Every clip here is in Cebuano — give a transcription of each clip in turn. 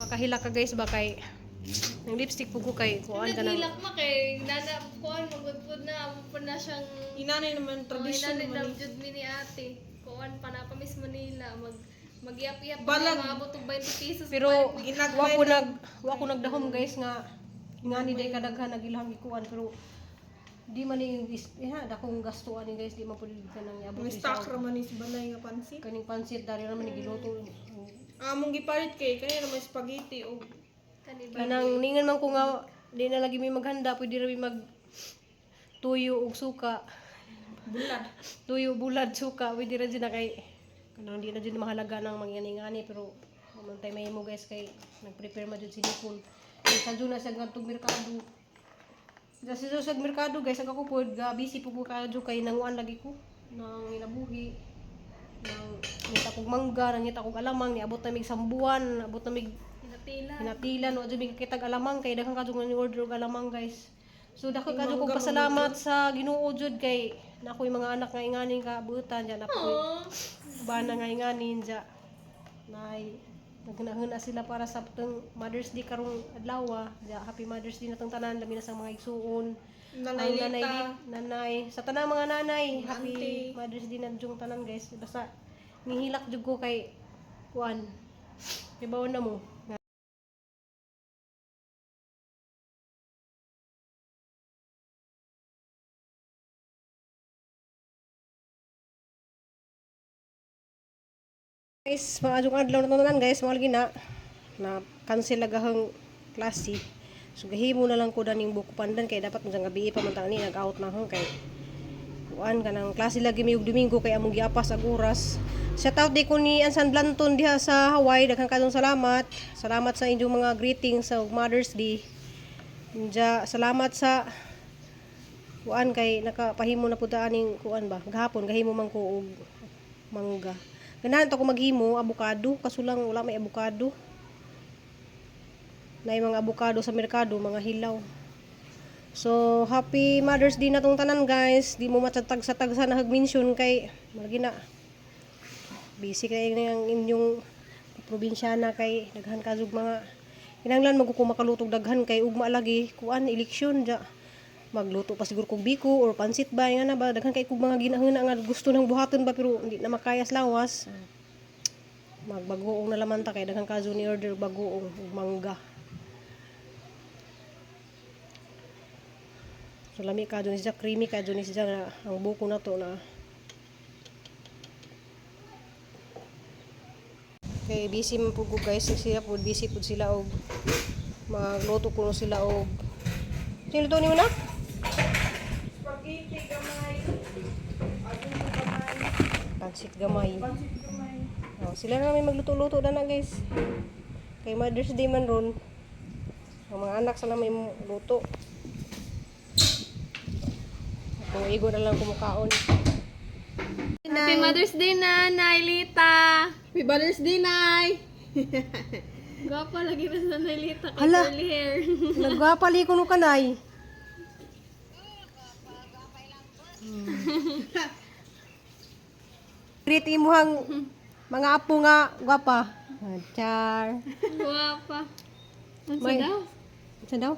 Makahila ka, guys, ba kay ng lipstick po ko kay kuan ka nang Naghilak ma kay nana kuan magudpud na amo po na siyang Inanay naman, tradition tradition naman naman. Jud mi ni ate. Kuan pa na pa Miss Manila mag magyap-yap Balag. maabot og 20 pesos. Pero wa Ginagmay ko nag wa ko nagdahom, guys, nga ngani day kadaghan nagilahang gikuan, pero di man ni eh, ha, dakong gasto ani, guys, di man pud kanang iabot Mga ni stock sa raman is balay nga pansit. kaning pansit dari naman ni giluto. Among gipalit kay kani naman spaghetti og Kani ba? Kanang ningan man ko nga di na lagi mi maghanda, pwede ra mi mag tuyo og suka. Bulad. Tuyo, bulad, suka, pwede ra jud na kay kanang di na jud mahalaga nang mangyani-ngani, pero man tay mahimo, guys, kay nagprepare man jud si Nicole. Kay sa na siya ngadtong merkado. Sa sa merkado, guys, ang ako pod ga busy po ko kadyo kay nanguan lagi ko nang inabuhi nang ngita kog mangga, nangita kog alamang, niabot na mig 1 buwan, abot na mig Hinatila. hinatilan, wa jud mi kitag alamang kay daghan kadyo nga ni order og alamang, guys. So dako kadyo kog pasalamat sa Ginoo jud kay na ako'y mga anak nga inganing kaabutan diyan na ako'y Oh. bana nga inganin diya. Nay nagnahuna sila para sa tong Mother's Day karong adlaw. Diya, happy Mother's Day natong tanan, labi na sa mga igsuon. Nanay Ang nanay, Lita. Nanay, sa tanang mga nanay, happy Auntie. Mother's Day na jung tanan, guys. Basta nihilak jud ko kay kuan. Ibaw na mo. Guys, mga adjong adlaw na tanan, guys, mga lagi na na cancel lagahang klase. So gahimo na lang ko daning buko pandan kay dapat man gabi pa man ta ni nag-out na hang kay kuan kanang klase lagi may og Domingo kay among giapas ag oras. Shout out di ko ni Ansan Blanton diha sa Hawaii. Daghang kadong salamat. Salamat sa inyong mga greetings sa Mother's Day. Diya, salamat sa kuan kay nakapahimo na pud ta aning kuan ba. Gahapon gahimo man ko og mangga. Ganahan to ko maghimo abukado, kaso lang wala may abukado. Nay mga abukado sa merkado, mga hilaw. So, happy Mother's Day na tong tanan, guys. Di mo matatag sa tagsa na hagmension kay malagi na. Busy kay ang inyong probinsyana kay daghan kazug mga kinahanglan magko makalutog daghan kay ugma lagi kuan eleksyon ja. Magluto pa siguro kog biko or pansit ba nga na ba, daghan kay kog mga ginahuna nga gusto nang buhaton ba, pero hindi na makaya sa lawas. Magbagoong na laman ta kay daghan kazo ni order bagoong ug mangga. So lami ka ni siya, creamy ka ni siya na ang buko na to na. Kay busy man pud ko, guys, sila pud busy pud sila og magluto kuno sila og. Sino luto nimo na? Spaghetti gamay. Adobo gamay. Pansit gamay. Pansit gamay. Oh, sila na may magluto-luto na na, guys. Kay Mother's Day man ron. Ang mga anak sila may luto. Kung igo na lang kumukaon. Happy Mother's Day, Nanay Lita. Happy Mother's Day, Nay! Gwapa lagi na sa Nanay Lita kay Hala. curly hair. Nagwapali ko no kanay. Greet imuhang mga apo nga gwapa. Ah, char. Gwapa. Ano May- daw? Saan daw?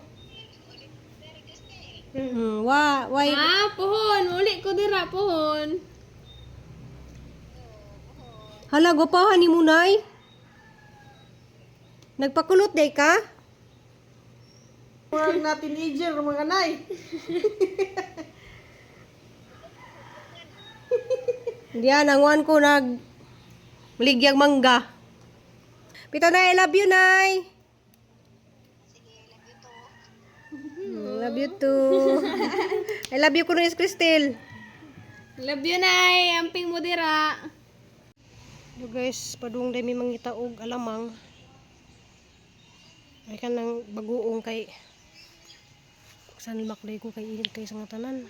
Wa, why? Ah, pohon. Uli ko dira, pohon. Hala, gwapahan ni Munay. Nagpakulot day ka? Mga na teenager, mga nay. Diyan, ang ko nag maligyag mangga. Pito na, I love you, Nay. Love you too. I love you kuno is Cristel. Love you, Nay. Amping mo dira. Yo guys, padung day mi mangita og alamang. Ay kanang bagoong kay san maklay ko kay init kay sa nga tanan.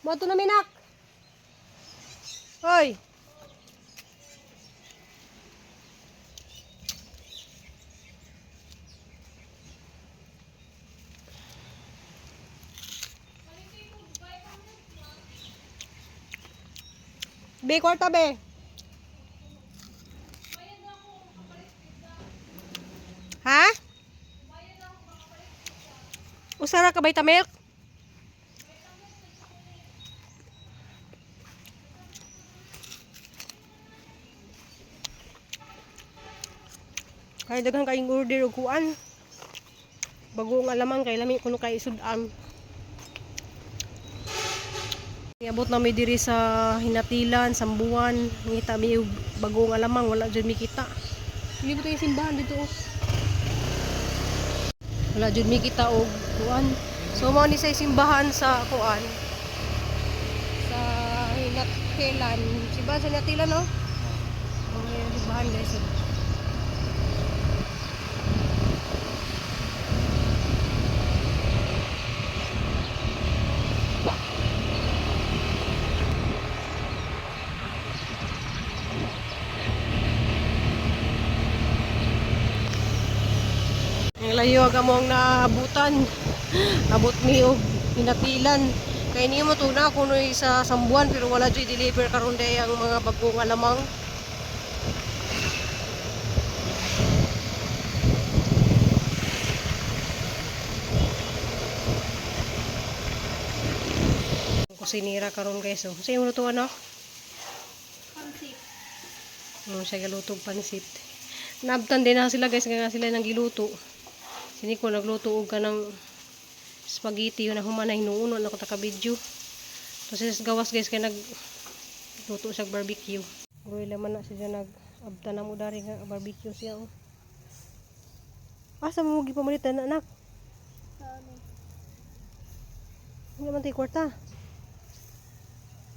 Moto na minak. Hoy. Be, kwarta be. Usara ka Vitamilk? Kay daghan kayong order og kuan. Bagoong alamang kay lami kuno kay isud-an. Iabot na mi diri sa Hinatilan, Sambuan, ngita mi og bagoong alamang wala jud mi kita. Hindi ba yung simbahan dito oh. Wala jud mi kita og kuan. So mao ni sa simbahan sa kuan sa Hinatilan. Simbahan sa Hinatilan no? Oh, yung simbahan guys. Oh. Ang layo ang among naabutan. Abot mi og Hinatilan. Kay nimo tuna kunoy sa Sambuan pero wala jud deliver karon day ang mga bagong alamang. Kusinira karon guys. Oh. Sa imo lutuan no? Pansit. Ano siya galuto og pansit. Naabtan din na sila guys nga sila nang giluto. Sini ko nagluto og kanang spaghetti yun na human na hinuuno na ko ta ka video. Tapos gawas guys kay nag luto siya og barbecue. Goy laman na siya nag abtan na mo dari nga barbecue siya oh. Asa mo gipamalitan na anak? Sa ano? Wala man tay kwarta.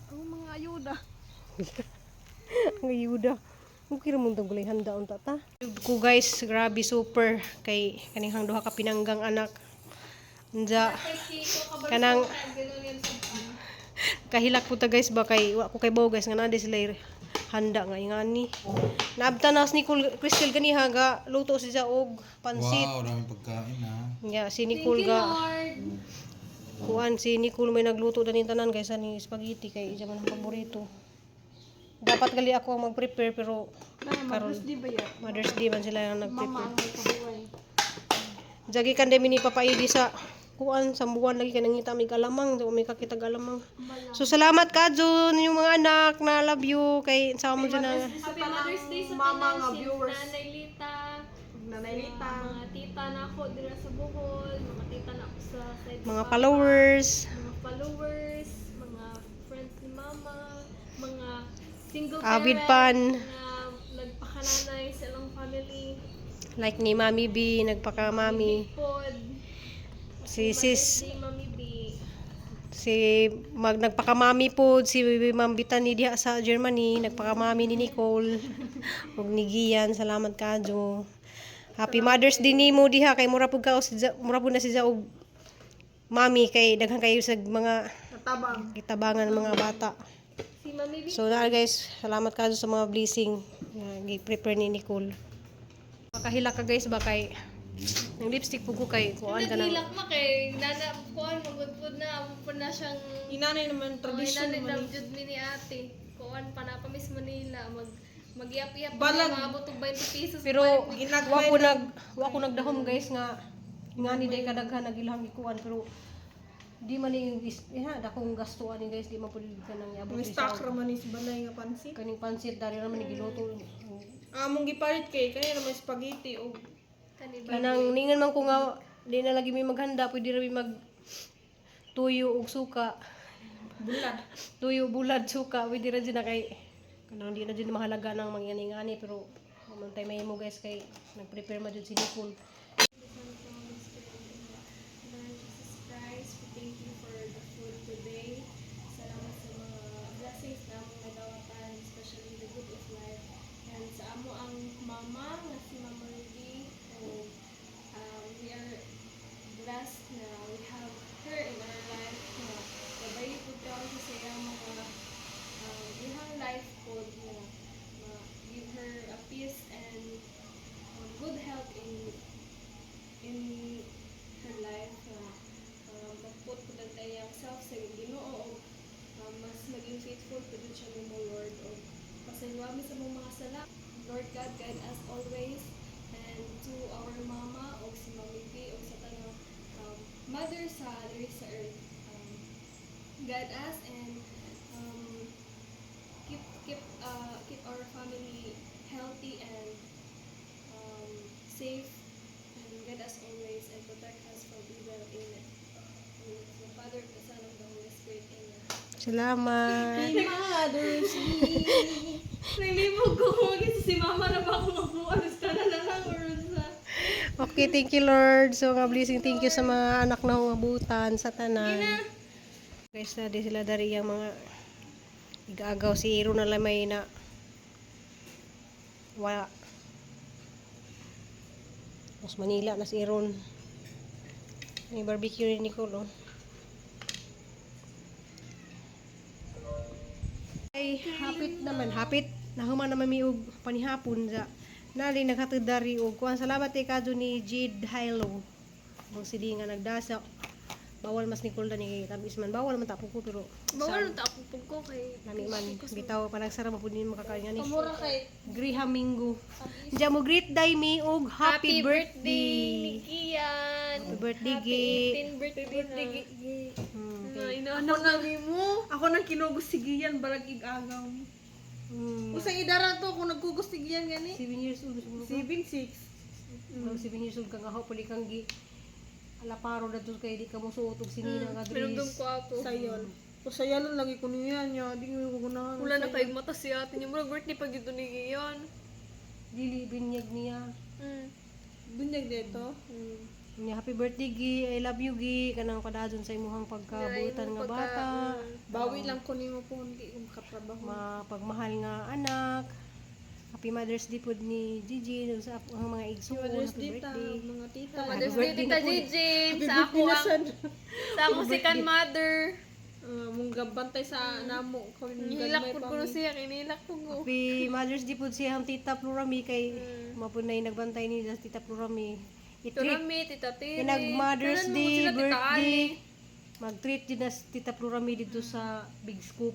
Ang mga ayuda. Ang ayuda. Okay ra man tong gulay handa unta ta. Ko guys, grabe super kay kaning hang duha ka pinanggang anak. Unja kanang kahilak po ta guys ba kay wa ko kay bawo guys nga naa di sila handa nga ingani. Naabtan na si Nicole Crystal ganiha ga luto siya og pansit. Wow, daming pagkain ha. Nya si Nicole ga kuan si Nicole may nagluto danin tanan guys ani spaghetti kay iya man ang paborito. Dapat gali ako ang mag-prepare pero karon Mother's Day ba yan? Mother's Day man sila ang Mama nag-prepare. ang may kabuhay. Jagi kan demi ni Papa Idi sa kuan sa buwan lagi kay nangita mig alamang, do may kakita alamang. So salamat ka Jun, yung mga anak na love you kay sa mo dyan na Happy Mother's Day sa Mama tanan nga si viewers. Nanay Lita, Nanay Lita. mga tita na ako dira sa Bohol, mga tita na ako sa side ni mga Papa, followers. mga followers, mga friends ni Mama, mga single Avid parent pan. na nagpakananay sa ilang family, Like ni Mami B, nagpaka-mami. pod, Si Mother's sis Day, Mami B. si mag nagpakamami po si Ma'am Bitani diha sa Germany, nagpakamami ni Nicole ug ni Gian, salamat kajo. Happy Mother's Day nimo diha kay mura pud ka mura pud na si og mami kay daghan kayo sa mga Natabang. gitabangan ng mga bata. Si Mami B. So na guys, salamat kajo sa mga blessing na gi-prepare ni Nicole. Makahila ka guys ba kay ng lipstick pud ko kay kuan ka nang Naghilak ma kay nana kuan magudpud na amo po na siyang Inanay naman, tradition tradition naman. naman jud mi ni ate. Kuan pa na pa Miss Manila mag magyap-yap Balag. maabot og 20 pesos. Pero wa Ginagmay ko nag wa ko nagdahom guys nga ngani day kadaghan nagilahang gikuan pero di man ni ha dakong gasto ani guys di man pud kanang iabot May ni stock sa raman ni sa balay nga pansit. kaning pansit dari ra man ni giluto. Among gipalit kay kani naman spaghetti og Kani ba? Kanang ningan man ko nga di na lagi mi maghanda pwede ra mi mag tuyo og suka. bulad. Tuyo bulad suka pwede ra jud na kay kanang di na jud mahalaga nang mangyani-ngani pero wa man tay mahimo guys kay nagprepare man jud si Nicole. Lord Jesus Christ, we thank you for the food today. Salamat sa mga blessings na among nadawatan, especially the good of life. And sa amo ang mama, nga si Mama Ruby, who, we are blessed na we have her in our life na gabay po ka sa iyang mga iyang life po na give her a peace and good health in her life na magput po lang tayo ang self sa Ginoo o mas maging faithful po din siya nimo Lord o pasaywa mi sa mong mga sala. Lord God, guide us always and to our mama o si Mami B o sa tanang mother sa diri sa earth. Guide us and keep our family healthy and safe, and guide us always and protect us from evil. Amen. In the name of the Father, the Son, and the Holy Spirit. Amen. Salamat. Mother's Day. Nalimog ko kung si mama na ba ako mabuan sa na lang or sa Okay, thank you, Lord. So nga blessing, thank you sa mga anak na humabutan sa tanan. Guys, na di sila dari yung mga igaagaw si Iro na lamay na wala. Mas Manila na si Iron. May barbecue ni Nicole, oh. Ay, hapit naman, hapit. Nahuman naman mi og panihapon sa nali naghatod dari og kuan. Salamat kay kadto ni Jade Hilo. Ang sili nga nagdasa. Bawal mas Nicole dani kay tamis man bawal man tapo ko pero Bawal ta ako pugko kay nami man bitaw panagsara mo pud ni makakain ni. Kamura kay Griha Mingo. Diya mo greet day mi og happy birthday. Kian. Happy birthday, Gi. 18 birthday na. Hmm. Inaanak na nimo. Ako nang kinugos si Gian barag igagaw. Usang idara to kung nagkugos si Gian gani. 7 years old siguro ka. 7-6. Mga 7 years old ka nga hopefully kang gi alaparo na kay di ka mo suot og sinina nga Minumdum dress. ko ato. Sayon. O sayalon lagi ko niya niya, di ko gunahan. Wala na kay mata si ate niya. Murag birthday pag dito ni Gian. Dili binyag niya. Bunyag dito. Nya happy birthday, Gi. I love you, Gi. Kanang padadon sa imuhang pagkabutan nga bata. Bawi lang ko nimo po hindi ko makatrabaho. Mapagmahal nga anak. Happy Mother's Day pod ni Gigi ug sa ang mga igsuon. Mother's Happy Day ta, birthday. mga tita. Mother's Happy Day, birthday Tita na po. Gigi. Happy Sa ako birthday na ang sad. sa ako second mother. Ah, mong gabantay sa namo kami mong Nihilak gamay pud pa ko mi. siya, kinilak pud ko. Happy Mother's Day pod siyang Tita Plurami kay mapunay nagbantay ni sa Tita Plurami. I-treat Turami, Tita Tiri. Nag Mother's Tanan mo Day, sila, Tita birthday. Ali. Mag-treat din na si Tita Plurami dito sa Big Scoop.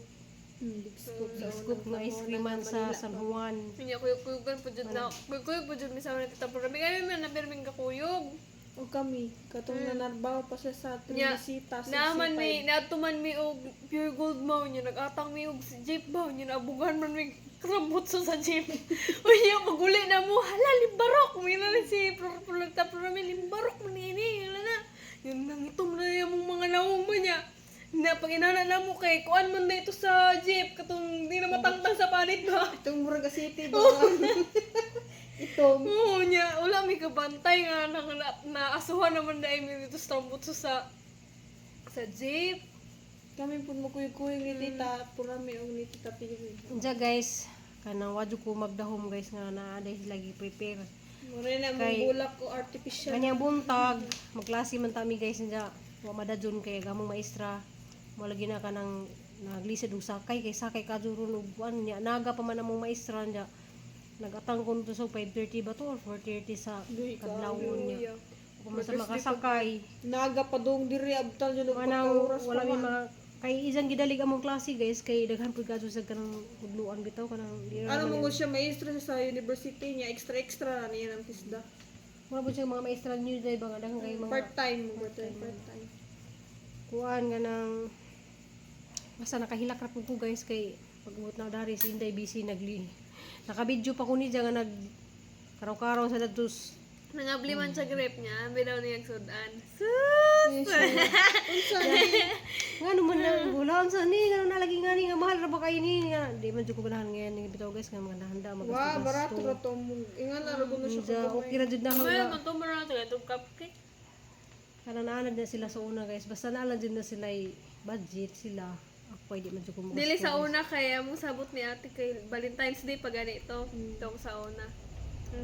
Big scoop. Big Scoop nga ice creaman sa San Juan. Hindi kuyog-kuyugan po dyan na. Kuyog-kuyog po dyan misama ni Tita Plurami. Kami man napirming kakuyog. O kami, katong nanarbaho pa siya sa Nya, Trinisitas. Naaman mi, naatuman mi og pure gold mao niya, nag-atang mi og si jeep mao niya, naabugan man mi krambot sa jeep. Unya paguli na mo, hala limbarok mi na ni si Tita Plurami, limbarok man ini, hala na. Yun nang itom na yung mga naong man niya. Na pag inana na mo kay kuan man na ito sa jeep katong di na matangtang sa panit ba. Itong Muraga City ba? Itong. Oo niya, wala may kabantay nga na, na, naasuhan naman na mi dito sa Tambutso sa jeep. Kami po mo kuyog-kuyog ni Tita Purami o ni Tita Piri. Unsa guys, kanang wadyo ko magdahom guys nga naa dahil lagi prepare. Mura na mong Kay- bulak ko artificial. Kanyang buntag, magklase man tami guys niya. Wa madadyon kay gamong maestra. Mo lagi na kanang naglisod og sakay kay sakay ka ron og kuan niya naga pa man among maestra niya. Nagatang ko nito sa 5:30 ba to or 4:30 sa Luy ka, kadlawon niya. Wa pa man sa makasakay. Naga pa dong diri abtal jud og Manang pagka-oras wala pa may man. mga kay isang gidalig among klase guys kay daghan pud kadto sa kanang hudluan bitaw kanang di ra Ano man- mo siya maestro siya sa university niya extra extra na niya ng tisda. Mura pud siya mga maestra niyo dahil ba nga daghan kay mga Part time, part time, part time. Kuan nga nang basta nakahilak ra pud ko guys kay pag-ubot na dari si Inday busy nagli. Nakabidyo pa ko ni nga nag karaw-karaw sa datos. Nangabli man siya grape niya, binaw niya sudan. Sus! Unsa ni? Nga man na wala sa ni nga na lagi nga ni nga mahal ra ba kay ni nga di man jud ko ganahan ngayon ni bitaw guys nga mga handa Wa barato ra to mo. Ingan na ra gud na siya Unsa kagumay. okay ra jud na May nga man to man to itong cupcake. kanang naanad na sila sa una guys basta naalan jud na sila budget sila ako di man jud ko Dili sa una kay among sabot ni ate kay Valentine's Day pag ganito. Itong sa una.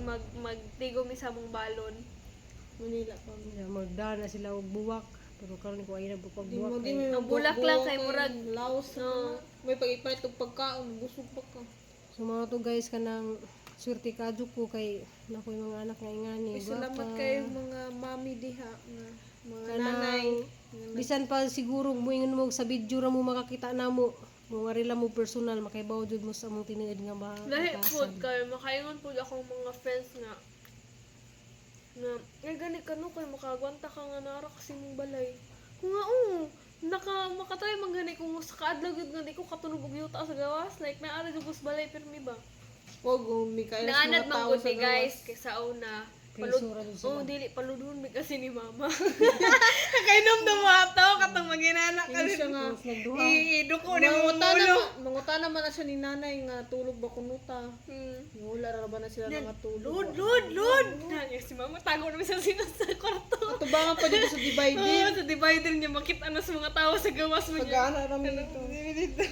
Mag magtigo mi sa among balon. Manila pa. Magdana sila og buwak pero karon ko ay na bukog Di mo buwak di kay- mo Ang bulak lang kay murag- laos no. May pag-ipalit og pagkaon, busog pa ka. So mga to guys kanang swerte kadyo ko kay nako yung mga anak nga ingani. Ay, salamat gwapa. kayo mga mami diha nga mga Kanang nanay. Bisan pa siguro muingon mo sa video ra mo makakita namo. Mo nga rila mo personal makaibaw jud mo sa among tinuod nga ba. Lahi food kay makaingon pud akong mga friends nga. Nga, ay gani ka no, kay makagwanta ka nga nara kasi mong balay. Kung nga, oo, makatry man gani kung sa kaadlaw gyud nga di ko katunog og yuta sa gawas, like naara jud ko sa balay pirmi ba. Wag Mikael Naanad mga man tao gud sa ni guys gawas. kay sa una. Kay sura jud sila. Oh, dili paludon mi kasi ni mama. Nakainom na mga tao katong maginana ka Hindi siya nga. Mas nagduha. Iduko ni mo Mangutana ulo. mangutana man na siya ni nanay nga tulog ba kunuta. Wala ra ba na sila nga tulog. Lud, lud, lud. Na, si mama tago naman sa sila sa kwarto. Atubangan pa dito sa divider. Oo, sa divider niya makita na sa mga tao sa gawas mo niya. Pag-ana ra mi dito.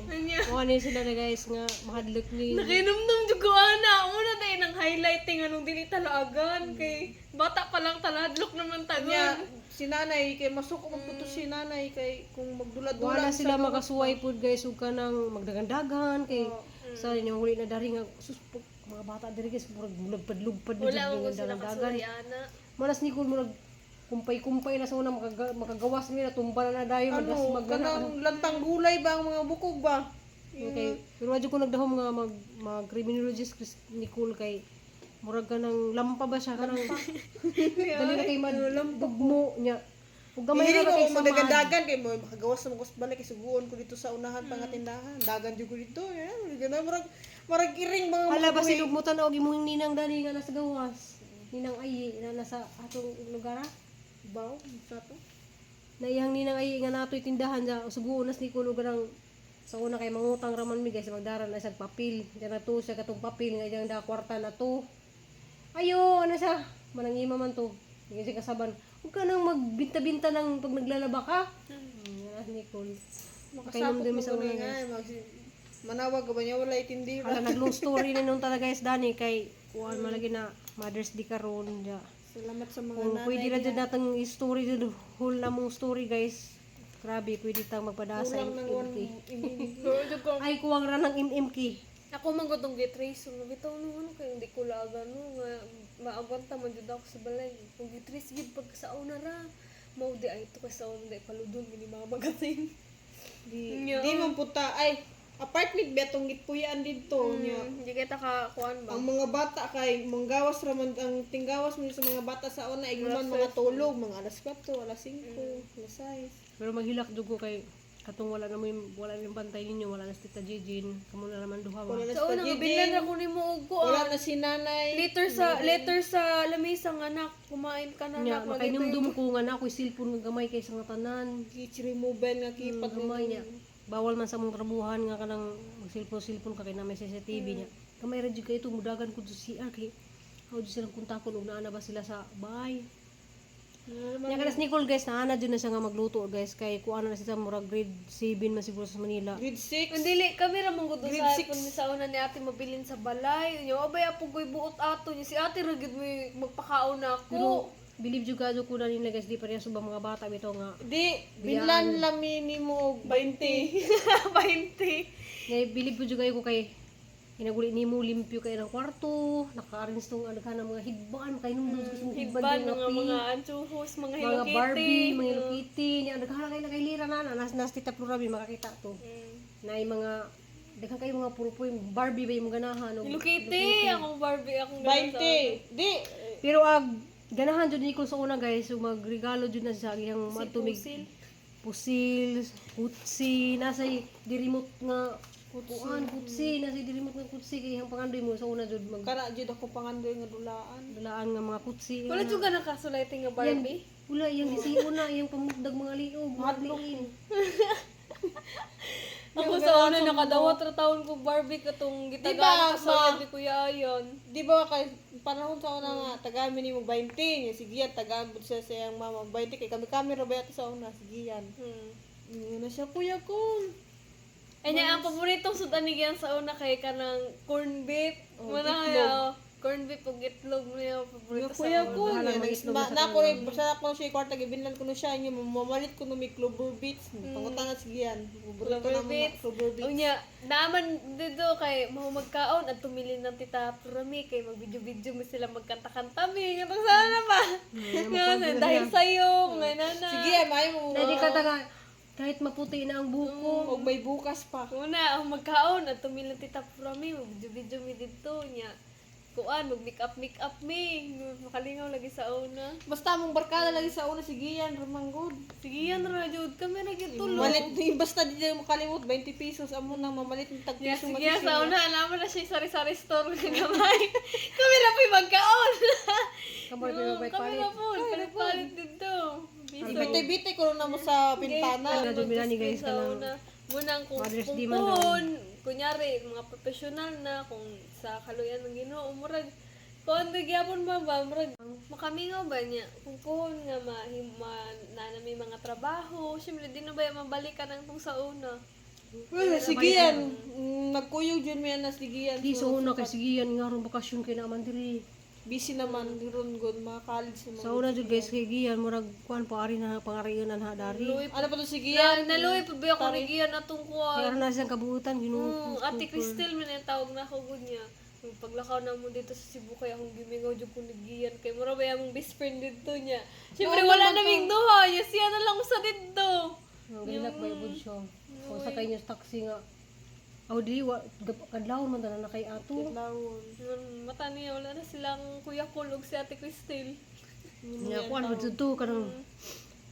Anya. Kuha ni sila na guys nga mahadlok ni. Nakinomdom jud ko ana. Una tayo ng highlighting anong dili talaagan kay bata pa lang taladlok naman Nya tagon. si nanay kay masuko man puto si nanay kay kung magdula-dula Wala sila makasuway pud guys ug kanang magdagandagan kay sa inyong huli na dari nga sus mga bata diri guys murag lugpad-lugpad na Wala jud mo nga sila dagandagan. kasuri ana. Manas ni Nicole murag kumpay-kumpay na sa una makagawas nila tumba na na dayon Ano, magasmag na na. kanang lantang gulay ba ang mga bukog ba? Okay. Pero wadyo ko nagdahom nga mag mag criminologist Chris Nicole kay murag ka ng lampa ba siya kanang dali na kay madugmo niya. Ug gamay Hindi ra ko kay kung sama. magdagandagan kay mo makagawas sa mga balik kay suguon ko dito sa unahan pa nga tindahan. Dagan jud ko dito. Eh, gana murag murag iring mga Hala ba mga silog mo tan-aw imong ninang dani nga nasa gawas. Ninang ayi na nasa atong lugar ah. Baw, sa to. Na iyang ninang ayi nga natoy tindahan sa suguon nas Nicole ug kanang sa una kay mangutang raman mi guys magdara na isang papel. Diyan na to siya katong papel nga iyang da kwarta na to. Ayo, ano siya? Manangima man to. Hindi siya kasaban. Huwag ka nang magbinta-binta ng pag naglalaba ka. Yan, Nicole. Makasapot Makainom mo sa ko una, na nga. guys. Manawag ka ba niya wala itindi ba? Hala, nag-long story na nung talaga guys, Dani, kay kuan malagi na Mother's Day karon ja. Salamat sa mga Kung nanay. pwede na dyan natang story dyan, whole na mong story guys. Grabe, pwede tang magpadasa Kulang ng one MMK. Pero jud ko Ay, kuwang ra ng MMK. ako man gud tong gitrace no bitaw no ano kay hindi ko laagan no nga maagwanta man jud ako sa balay. Kung gitrace gid pag sa una ra mao di ay to kay sa una di paludon mi ni mama gatin. Di, Nya. di man puta ay apartment ba tong gitpuyan didto niya. Hindi kita ka kuan ba. Ang mga bata kay manggawas ra man ang tinggawas mo sa mga bata sa una igman mga tulog mga alas 4, alas 5, alas 6. Pero maghilak dugo kay katong wala na mo yung, wala na yung bantay ninyo, wala na si Tita Jijin, kamo na naman duha ba. Wala na Sa si una nga Tita binlan Jijin, ra ko nimo og kuan. wala na si nanay. Later sa lamesa nga anak, kumain ka na Nya, anak. makainumdum ko nga na ako'y cellphone nga gamay kay sa nga tanan. Kichiri mobile nga kipad Gamay niya. Bawal man sa mong trabuhan nga kanang mag-cellphone-cellphone ka kay na may CCTV niya. Gamay ra jud kay ito mudagan ko sa CR kay how jud silang kontakon ug naa na ba sila sa bahay. Nya kanas Nicole guys, naa na jud na siya nga magluto guys kay kuan na siya sa murag grade 7 man siguro sa Manila. Grade 6. Dili kami ra man gud Grade sa six. kun sa una ni ate mabilin sa balay. Nya abay apo koy buot ato nya si ate ra gid mo magpakaon na Pero ako. believe jud kayo ko na nila guys di pareha sa ubang mga bata bitaw nga Di binlan lami nimo og 20. 20. Ngay believe ko jud kayo ko kay inaguli nimo limpyo kay ng kwarto, naka-arrange tong daghan ng mga hidbaan, makainom sa mong hidbaan Hidban nga mga pink. mga anchuhos, mga Hello Mga Kitty. Barbie, mga Hello Kitty, nya daghan kay nakailira na na nas nas Tita Flora bi makakita to. Na yung mga daghan kayo mga puro po yung Barbie ba yung ganahan og Hello Kitty, akong Barbie, akong ganahan sa 20. Di Pero ag ganahan jud ni ko sa una guys, so magregalo jud na siya sa iyang Si matumig Pusil. Pusil, kutsi, nasa di remote nga kuan kutsi, nasa di remote nga kutsi kay iyang pangandoy mo sa una jud mag kana jud ako pangandoy nga dulaan. dulaan nga mga kutsi. Wala jud ka nakasulay nga Barbie. Wala iyang gisiun na iyang pamugdag mga liog, mga liin. Ako sa una nakadawat ra taon ko Barbie katong gitagaan ko sa ma? una ni Kuya Ayon. Di ba kay panahon sa una nga tagaan mi nimo 20 niya si Gian tagaan pud siya sa iyang mama 20 kay kami kami ra ba yato sa una si Gian. Ingon na siya kuya ko. Ay niya, ang paboritong sudan ni Gian sa una kay kanang corn beef. Muna kaya, oh, corn beef ug itlog mo yung paborito Nga sa kuya una. ko Bahala niya mag-itlog na sa na ko rin basta ako siya kwarta gibinlan ko no siya niya mamalit ko no may clover beats. Pangutana si Gian. Paborito Clover na mo beats. clover beats. Unya, naman dito kay mau magkaon at tumili ng tita Rami kay mag-video-video mo sila magkanta-kanta mi. Katong sana pa. Nga, dahil sa'yo, mga nana. Sige, ay mo. Na di ka taga kahit maputi na ang buko. Og may bukas pa. Una, ang magkaon at tumili ng tita Rami, mag-video-video mi dito niya. Kuan, mag make up make up mi. Makalingaw lagi sa una. Basta among barkada lagi sa una si Gian Romanggod. Sige yan ra jud kami ra gyud tulo. Malit ni basta di na makalimot 20 pesos amo nang mamalit ng tag Yeah, piso sige sa una alam mo na siya yung sari-sari store nga gamay. Kami ra po'y magkaon. Kamo ra po'y Kami palit. ra po, palit-palit dito. Piso. Bitay-bitay ko na mo sa pintana. Ano jud ni guys Sa kanang una, munang kung Mother's kung Day man daw. puhon, kunyari mga professional na kung sa kaluyan ng Ginoo murag kuan ba gyapon ba ba murag makamingaw ba niya kung puhon nga ma, ma na, na may mga trabaho, syempre di na ba yung mabalikan ang tong sa una. Well, si Gian, nagkuyog jud mi na si Gian. Di sa una kay sige yan nga ron bakasyon kay naman diri. Busy naman ron gud mga college naman. Sa una jud guys kay Gian murag kuan pa ari na pangariunan ha dari. Luoy Ano pa to si na, Gian? naluoy pa ba ako ni Gian atong kuan. Kaya na siyang kabuutan Ginoo. Ate Cristel man ang tawag na ako gud niya. Yung paglakaw na mo dito sa Cebu kay akong gimingaw jud ko ni Gian kay mura ba among best friend dito niya. Syempre wala na ming duha, yes siya na lang usa dito. Ang gilak ba ibod siya. Kung sa kay niya sa taxi nga. Aw di wa kadlawon man tanan na kay ato. Lawon. Mata niya wala na silang kuya ko ug si Ate Cristel. Nya kuan man jud to kanang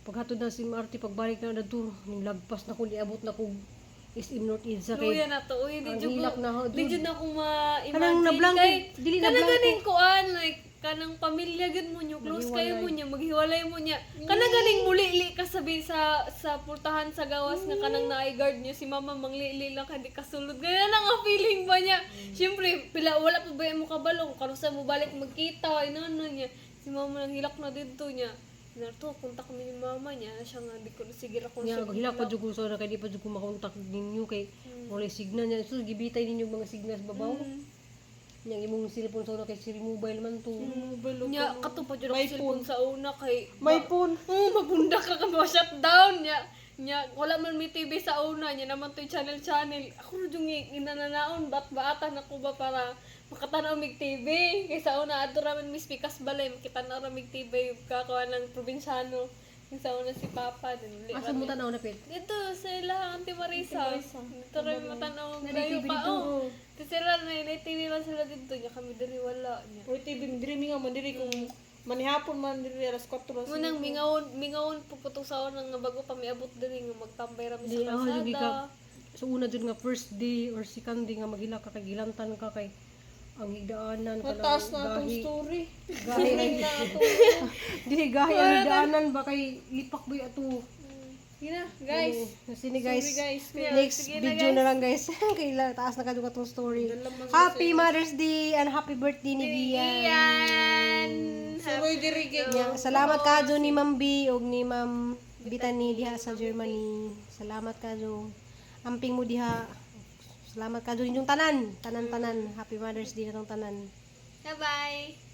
paghatod na si MRT pagbalik na dadto ning lagpas na ko niabot na ko SM North Edsa kay Luya na to. Uy, di Ang jud hilak ko. na ho, Di dude. jud na ko ma-imagine. Kanang nablangko, Kay, dili kanang nablangko. ganing kuan like kanang pamilya gud mo nyo, close kayo mo niya, maghiwalay mo niya. Kanang ganing muli-li ka sabi sa pultahan sa gawas nga kanang naay guard niyo si mama manglili lang ka di kasulod. Ganyan lang ang feeling ba niya. Syempre, pila wala pa ba mo kabalo kung kanusa mo balik magkita, inano niya. Si mama nang hilak na didto niya. Narto, kontak kami ni mama niya. Siya nga, di ko sige ra ko Nya siya. hilak pa jud ko sa kay di pa jud ko makontak ninyo kay walay signal niya. So gibitay ninyo mga signal sa babaw. Nya ang imong cellphone sa una kay Siri mobile man to. Mobile Nya, kato pa jud ako May cellphone sa una kay May phone. Oo, mabundak ra ka mo shutdown niya. Nya, wala man may TV sa una niya naman to'y channel channel. Ako ra jung ginananaon bat baatan ako ba para makatanaw mig TV. Kay sa una adto ra man mis pikas balay makitanaw ra mig TV kakuha ng probinsyano. Yung sa una si Papa din. Uli Asa mo tan-aw na pet? Dito sa ila Auntie Marisa. Dito ra may matanaw Nari dayo TV pa. dito. Oh. Di sila na TV man sila dito nya kami diri wala niya. Uy, TV diri mi nga man diri kung manihapon man diri alas 4. Munang mingawon, mingawon po po sa nga bago pa miabot diri nga magtambay ra mi Di sa ako jud kalsada. ka so una jud nga first day or second day nga maghilak ka kay gilantan ka kay ang higdaanan ka Mataas na atong story. gahi dili gahi ang higdaanan ba kay lipak ba ato. Yun na, guys. Sini guys. Sorry guys. Next Sige na, video na lang guys. Kay taas na kadto katong story. Happy Mother's Day and happy birthday ni Gian. Iyan. Suroy diri kay Yeah, salamat kadyo ni Ma'am B ug ni Ma'am Bitani diha sa Germany. Salamat kadyo. Amping mo diha. Salamat kadyo ninyong tanan. Tanan-tanan. Happy Mother's Day na tong tanan. Bye-bye.